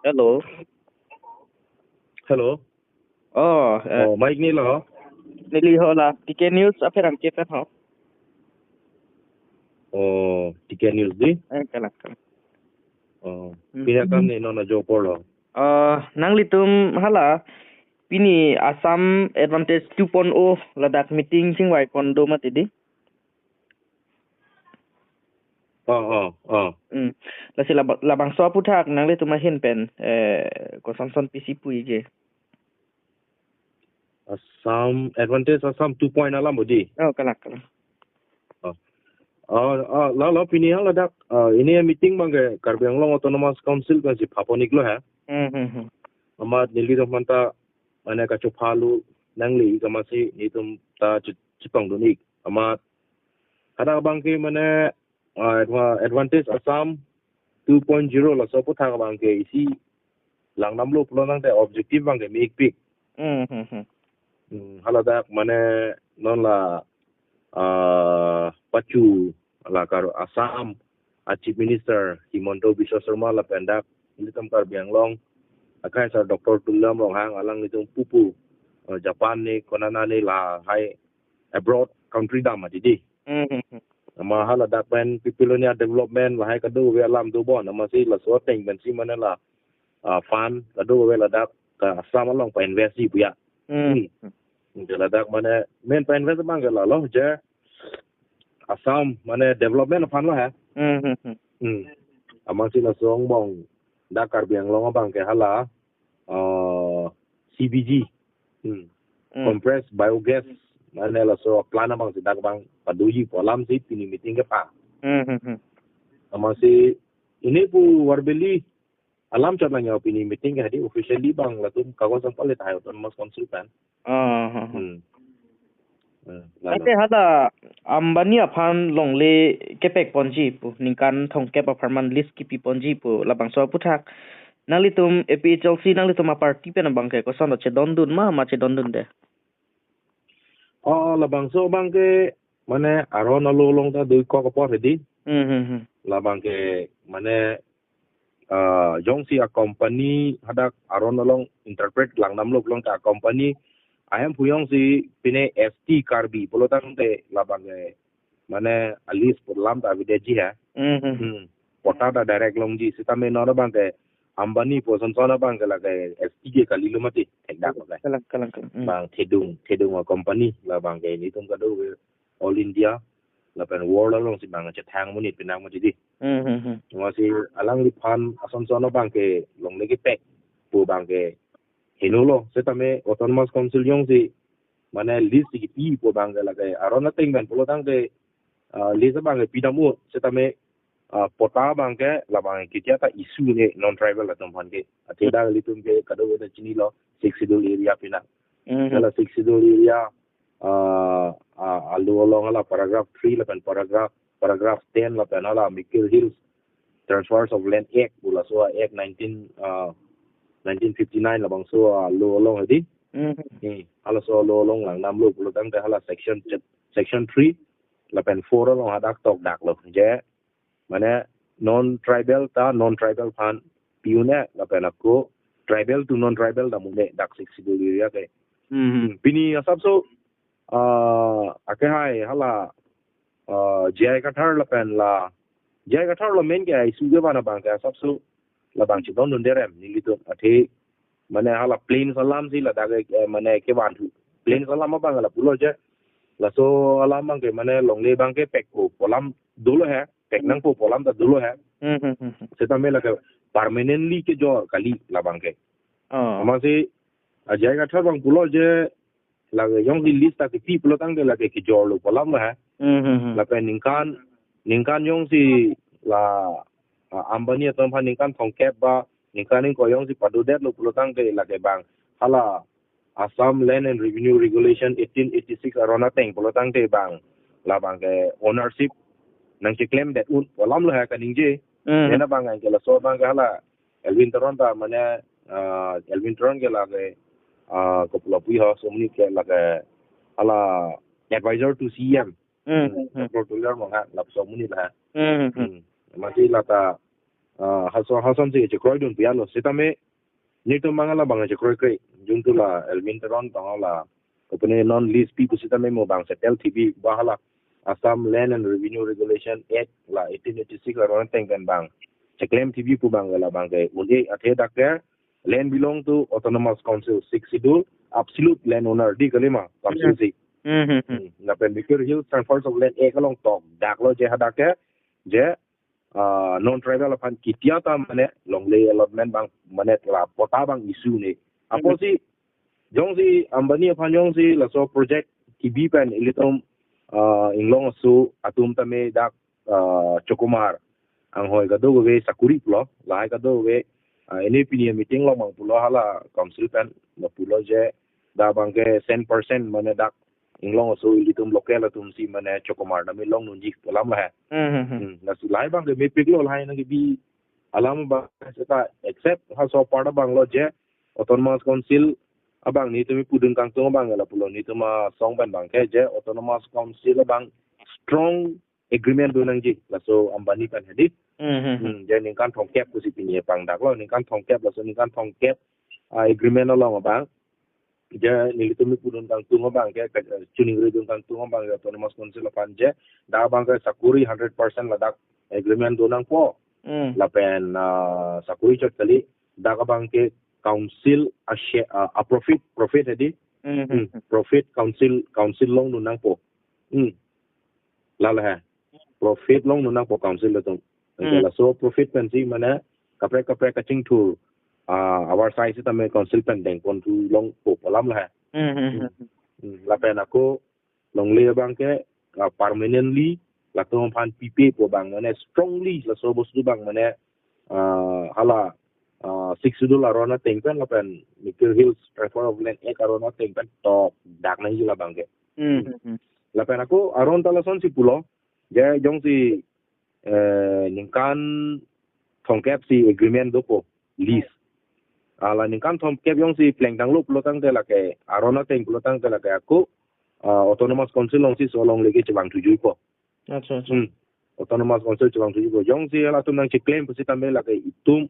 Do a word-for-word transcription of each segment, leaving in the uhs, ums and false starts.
Hello. Hello. Oh, eh, Oh, mic ni lo. Neli ho la T K News apherangke pen ho. Oh, T K News di. Eh, kalang kalang. Oh, Hmm. Pini akam ni non ajo apor lo. Eh, nanglitum hala pini Assam Advantage two point oh ladak meeting chingvai pon do mati di. Oh, oh, oh. Hmm. Lasi laba- labangso aphuthak nanglitum ahin pen, eh, koson son pisi puji. Assam Advantage Assam two point alam bodi. Oh, kalang kalang. Oh, oh, lo, lo, pini haladak, uh, ini meeting abangke Karbi Anglong Autonomous Council pensi phapon-iklo ha. Hmm, hmm, hmm. Amat nelitum aphanta mane kachophalu nangli kamatsi nelitum ta chi- chipangdun-ik. Amat hadak abangke mane, uh, adva- Advantage Assam two point zero laso aphuthak abangke isi langdamlo pulo tangte objective abangke me-ikpik. Hmm, hmm, hmm. Hmm, haladak mane non la, ah, pachu la kar Assam a Chief Minister Himanta Biswa Sarma lapen dak nelitum Karbi Anglong akhai sar Doctor Tuliram Ronghang alanglitum pupu, eh, Japan ni konana ni lahai abroad country dam mati di. Hmm, hmm, hmm. Amat haladak pen pipiloni a development lahai kadokave alam dobom amatsi laso ateng pensi mane la, ah, fund kadokave ladak ka Assam along pa-invest-ji puya. Hmm. Hmm. Jadi ladak mane main pa-invest abangke lalo je Assam mane development fund lo ha. Hmm, hmm, hmm. Hmm. Amatsi laso angbong dak Karbi Anglong abangke hala, uh, C B G. Hmm. Hmm. Compressed biogas mane laso plant abangsi dak abang padoji pu alamsi pini meeting kepha. Hmm, hmm, hmm. Amatsi ini pu Arbeli alam chot lang ya pini meeting ke hadi officially abang latum kagos abang pale tahai Autonomous Council pen. Ah, ah, ah. Hmm. Hmm, lalo. Ante hada Ambani aphan longle kepek ponji pu ningkan thomkep apharman lease kipi ponji pu labangso aphuthak nanglitum A P H L C nanglitum a party pen abangke koson lo chedondun ma ma chedondunde. Oh, labangso abangke mane aron alo along ta doikok apor hedi. Hmm, hmm, hmm. Labangke mane, ah, jongsi a company hadak aron along interpret langdamlo pulo tangte a company ahemphu jongsi pine S T Karbi pulo tangte labangke mane a lease pu alam ta avedetji ha. Hmm, hmm, hmm. Hmm. Patta ta direct longji sitame non abangke Ambani pu ason son abangke lake S T ke kalilo mati thekdak lo ke. Kalang kalang kalang. Hmm. Bang thedung, thedung a company labangke nelitum kadokave all India lapen world alongsi bang chethang amonit pinak mati di. Hmm, hmm, hmm. Amatsi alangliphan ason son abangke longle kepek pu abangke heno lo sitame Autonomous Council jongsi mane lease kipi pu abangke lake aron ateng pen pulo tangte, ah, lease abangke pidam-o sitame, ah, patta abangke labang ketia ta issue ne non tribal atum aphan ke. Athe dak ilitum ke kadokave ta chinilo Sixth Schedule area pinak. Hmm, hmm. Hala Sixth Schedule area, ah, ah, alo along hala paragraph three lapen paragraph, paragraph ten lapen hala Mikir Hills Transfers of Land Act pu laso Act nineteen, ah, nineteen fifty-nine labangso alo along hedi. Hmm. Hmm, halaso alo along langdamlo pulo tangte hala section ch- section three lapen four along hadak tokdaklo je mane non tribal ta non tribal aphan pi-un-e lapen ako tribal to non tribal dam un-e dak Sixth Schedule area ke. Hmm, hmm. Hmm, pini asapso, ah, akehai hala, ah, J I Kathar lapen la, J I Kathar lo main ke issue kevan abangke asapso labang chedondunde rem nelitum athe mane hala plains alamsi ladak ke, eh, mane kevanthu plains alam abang lapulo je laso alam abangke mane longle abangke pek-o pu alam dolo he, pek nangpo pu alam ta dolo he. Hmm, hmm, hmm, hmm. Sitame lake permanently kejor kali labangke. Oh. Amatsi a J I Kathar abang pulo je lake jongsi lease ta kipi pulo tangte lake kejorlo pu alam lo he. Hmm, hmm, hmm. Lapen ningkan, ningkan jongsi la, ah, Ambani atum aphan ningkan thomkep ba ningkan ingkoi jongsi padodetlo pulo tangte lake bang hala Assam Land and Revenue Regulation eighteen eighty-six aron ateng pulo tangte bang labangke ownership nangcheklemdet un pu alam lo he kaningje. Hmm. Nena abang ke laso abangke hala Elwin Teron ta mane, ah, Elwin Teron ke lake, ah, kopilo pu ho somni ke lake hala advisor to C E M. Hmm, hmm, hmm. Doctor Tuliram Ronghang lapuson amonit la. Hmm, hmm, hmm. Hmm. Amatsi lata ah, hason hason si chekroidun pu ya lo. Sitame netum abang la abang chekroikre. Juntu la Elwin Teron abang la kopine non lease pi pusitame mo abang settle thibi ba hala Assam Land and Revenue Regulation Act la eighteen eighty-six la ron ateng pen abang cheklem thibi pu abang la abang ke un-e, athe dak ke land belong to Autonomous Council, Sixth Schedule, absolute land owner di kalima, council si. Hmm, lapen Mikir Hills Transfer of Land Act along tokdak lo je hadak ke, je, ah, non tribal aphan kitia ta mane longle allotment abang mane la patta abang issue un-e. Apotsi jongsi Ambani aphan jongsi laso project kibi pen ilitum, ah, inglong aso atum tame dak, ah, chokomar anghoi kadokave sakuri pulo, lahai kadokave, ah, ini pini meeting along abang pulo hala council pen lapulo je dak abang ke cent percent mane dak inglong aso ilitum local atum si mane chokomar tame longdunji pu alam lahai. Hmm, lasi lahai abang ke mepik lo, lahai nang kibi alam abang seta except ha so part abang lo je Autonomous Council abang netum pudun kangtung abang lapulo, netum asong pen abang ke je Autonomous Council abang strong agreement do nangji laso Ambani pen hedi. Hmm, je ningkan thomkep pusi pini pangdak lo, ningkan thomkep, laso ningkan thomkep, ah, agreement along abang je nelitum pudun kangtung abang ke, ke, eh, chuningridun kangtung abang ke Autonomous Council aphan je dak abang ke sakuri hundred percent ladak agreement do nangpo. Lapen, ah, sakuri chot kali, dak abang ke council a share, ah, a profit, profit hedi. Hmm, profit council, council longdun nangpo. Hmm. Lalo he. Profit longdun nangpo council atum. Hmm. Laso profit pensi mane kaprek kaprek kachingthur, ah, avar sai sitame council pen dengpon thu longpo pu alam lahai. Hmm. Lapen ako longle abang ke, ah, permanently latum aphan pipe pu abang mane strongly laso bostu abang mane, ah, hala, ah, Sixth Schedule aron ateng pen lapen Mikir Hills Transfer of Land Act aron ateng pen tokdak nangji la abang ke. Hmm. Lapen ako aron ta lasonsi pulo, je jongsi, eh, ningkan thomkep si agreement dopo, lease. Hala ningkan thomkep jongsi plengtanglo pulo tangte lake aron ateng pulo tangte lake ako, ah, Autonomous Council alongsi so longle ke chevang thujuipo. Acha, acha. Hmm. Autonomous Council chevang thujuipo. Jongsi halatum nangcheklem pusitame lake itum,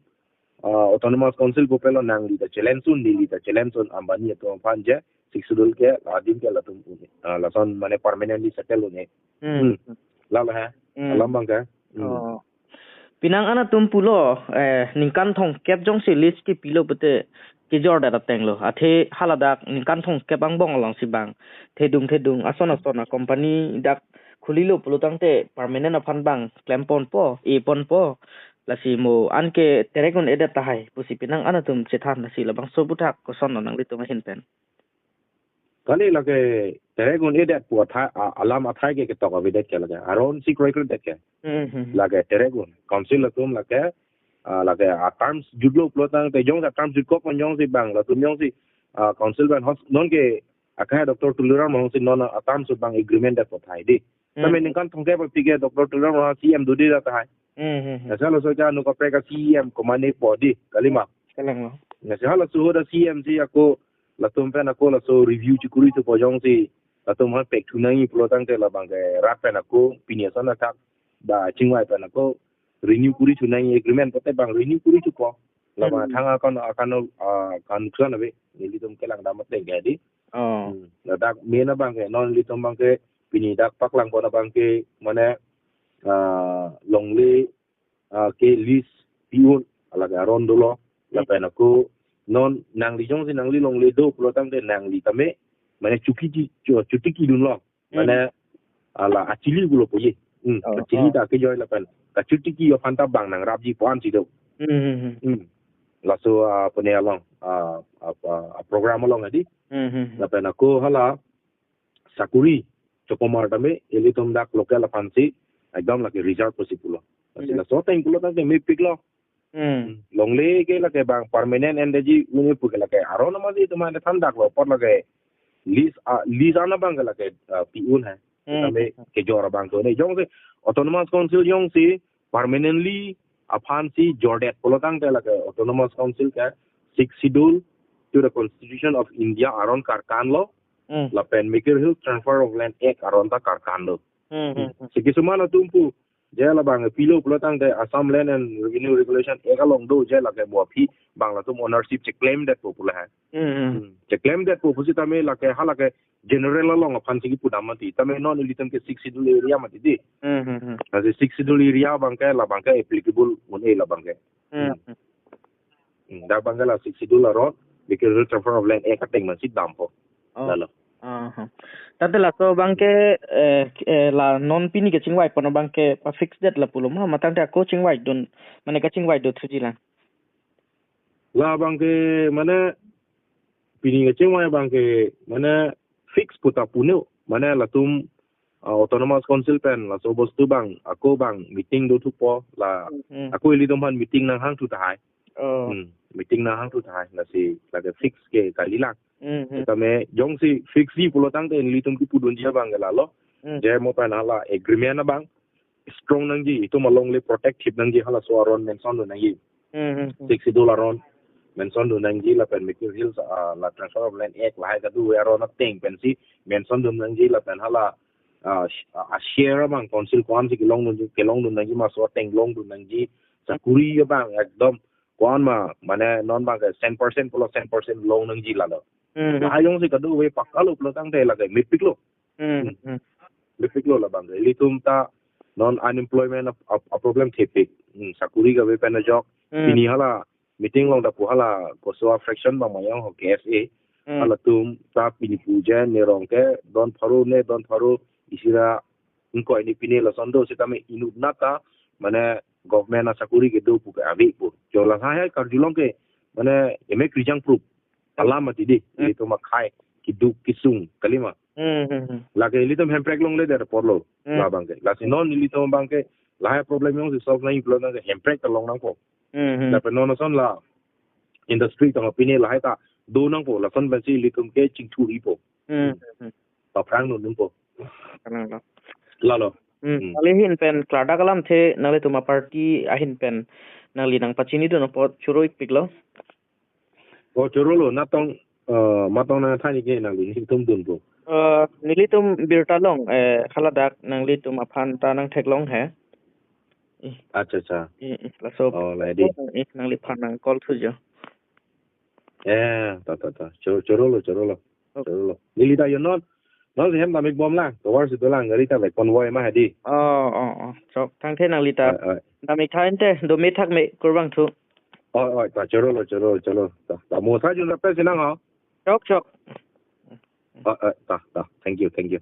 ah, Autonomous Council pu pelo nangli ta challenge un, neli ta challenge un, Ambani atum aphan je Sixth Schedule ke adim ke latum un-e, ah, lason mane permanently settle un-e. Hmm. Hmm. Lalo he. Hmm. Alam abang ke. Hmm. Oh. Penang an atum pulo, eh, ningkan thomkep jongsi lease kipilo pute kejordet ateng lo. Athe haladak ningkan thomkep angbong alongsi abang thedung thedung ason ason a company dak khulilo pulo tangte permanent aphan abang klemponpo, eponpo. Lasi mo anke terek un-edet tahai pusi penang an atum chethan, lasi labangso aphuthak kosonlo nanglitum ahin pen? Kali lake terek un-edet pu athai, a, alam athai ke ketok avedet ke lake. Aron si kroikredet ke. Hmm, hmm, hmm. Lake terek un. Council atum lake, ah, lake a terms jutlo pulo tangte jongsi a terms jutkok pon jongsi abang latum jongsi, ah, council pen hos non ke akai Doctor Tuliram Ronghang si non a terms abang agreement det pu athai di. Hmm. Tame ningkan thomkep aphi ke Doctor Tuliram Ronghang C M dode ra tahai. Hmm, hmm, hmm. Lasi halaso ke anut kaprek a C M komatne po di, kalima. Kalang lo. Lasi halaso ahut a C M si ako latum pen ako laso review chekuri thupo jongsi latum aphan pek thu nangji pulo tangte labang ke rat pen ako pini ason athak ba chingvai pen ako renew kuri thu nangji agreement pute abang renew kuri thupo. Lama Hmm. thang akan, akan, ah, akan nuksan ave. Nelitum kelang dam ateng ke di. Oh. Hmm. Ladak main abang ke, non nelitum abang ke, pini dak paklangpon abang ke, mane, ah, longle, ah, ke lease pi un, lake aron dolo, Hmm. lapen ako, non nangli jongsi nangli longle do pulo tangte nangli tame, mane chotiki, chu-, chotiki dunlo. Hmm. Mane, hala achili pulo po ye. Hmm, Oh, achili oh. ta kejoi lapen kachotiki aphan ta abang nangrapji pu ansi do. Hmm, hmm, hmm. Hmm. Laso, ah, pune along, ah, ah, ah, program along adi. Hmm, hmm, hmm. Lapen ako hala sakuri chokomar tame ilitum dak local aphansi ekdom lake reserve pusi pulo. Lasi Hmm. laso ateng pulo tangte mepiklo. Hmm. Longle ke lake abang permanent endeji un-e pu ke lake aron amatsi itum aphan thandaklo apot lake lease, ah, lease an abang ke lake, ah, pi un hai. Hmm. Tame kejor abang to ne. Jongsi Autonomous Council jongsi permanently aphansi jordet pulo tangte lake Autonomous Council ke Sixth Schedule to the Constitution of India aron karkanlo. Hmm. Lapen Mikir Hills Transfer of Land Act aron ta karkanlo. Hmm, hmm, hmm. Si kisuman atum pu Je labang pilo pulo tangte Assam Land and Revenue Regulation Act along do je lake bo aphi bang latum ownership checlaim detpo pulo hai. Hmm, hmm. Hmm. Checlaim detpo pusitame lake halake general along aphan si kipudam mati. Tame non ilitum ke Sixth Schedule area mati di. Hmm, hmm, hmm. Lasi Sixth Schedule area abang ke labang ke applicable un-e labang ke. Hmm, Hmm. hmm. Hmm, dak abang ke la Sixth Schedule aron, Mercantile Transfer of Land Act ateng man si dampo. Oh. Lalo. Aha. Tangte laso abang ke, eh, eh, la non pini kechingvai pon abang ke pa fix det la pulo ma, ma tangte ako chingvai dun, mane kachingvai do thuji la. Labang ke, mane, pini kechingvai abang ke, mane, fix puta pu-un-e, mane latum, ah, Autonomous Council pen, laso bostu abang, ako abang, meeting do thupo, la, Hmm. ako ilitum aphan meeting nanghang thu tahai. Oh. Hmm, meeting nanghang thu tahai, lasi, lake fix ke kali lang. Hmm, hmm. Tame jongsi fix ji pulo tangte ilitum kipudunji abang ke lalo. Hmm. Je mo pen hala agreement abang strong nangji, itum alongle protective nangji, halaso aron mention dun nangji. Hmm, hmm, hmm. Sixth Schedule aron mention dun nangji lapen Mercantile Hills, ah, la Transfer of Land Act lahai kadu aron ateng pensi mention dun nangji lapen hala, ah, sh-, ah, share abang council ko-an si kelong dun, kelong dun nangji ma laso ateng long dun nangji, sakuri abang ekdom ko-an ma, mane non abang ke cent percent pulo cent percent long nangji lalo. Hmm, hmm. Lahai jongsi kadu-e pakka lo pulo tangte lake mepik lo. Hmm, hmm. Mepik lo labang ke. Ilitum ta non unemployment a, a, a problem thepik. Hmm, sakuri kave pen ajok. Hmm. Pini hala meeting along dak pu hala koso a fraction abang mayang ho K S A. Hmm. Halatum ta pini pu je nerong ke don pharo ne don pharo isi ra ingkoi ni pine lason do sitame inut nata mane government asakuri kedo pu ke ave pu. Jo lahai karjulong ke mane emek rijang proof. Alam mati di, Hmm. ilitum akhei, keduk kesung, kalima. Hmm, hmm, hmm. Lake ilitum hemprek longle det apor lo, Hmm. labang ke. Lasi non ilitum abang ke, lahai problem jongsi solve nangji pulo tangte hemprek ta long nangpo. Hmm, hmm. Lapen non ason la, industry tang pine lahai ta do nangpo, lason pensi ilitum ke chingthur-ipo. Hmm, hmm. Paphrang dun nangpo. Kalang lo. Lalo. Hmm. Hmm. Nangli ahin pen klardak alamthe nanglitum aparty ahin pen nangli nangpachini dun apot choro-ikpik lo. O choro lo, natong, eh, matong nangthan-ik ke nangli, nelitum dunpo. Eh, nelitum birta long, eh, haladak nanglitum aphan ta nangtheklong he. Ih. Acha, acha. Ih, ih, laso. Oh, la di. Ih, nangliphan nang call thujo. Eh, ta, ta, ta. Cho-, choro lo, choro lo. Okay. Choro lo. Neli ta yo non. Non si hem damik bom lang. Tovar si dolang gari ta bai convoy ma hadi. Oh, oh, oh. Chok, thangthe nangli ta. Oi, oi. Damik tha ante, do me thak me kurvangthu. Oi, oi, ta choro lo, choro, choro. Ta, ta mo sa jun rape sinang ho. Chok, chok. Oi, oi, ta, ta. Thank you, thank you.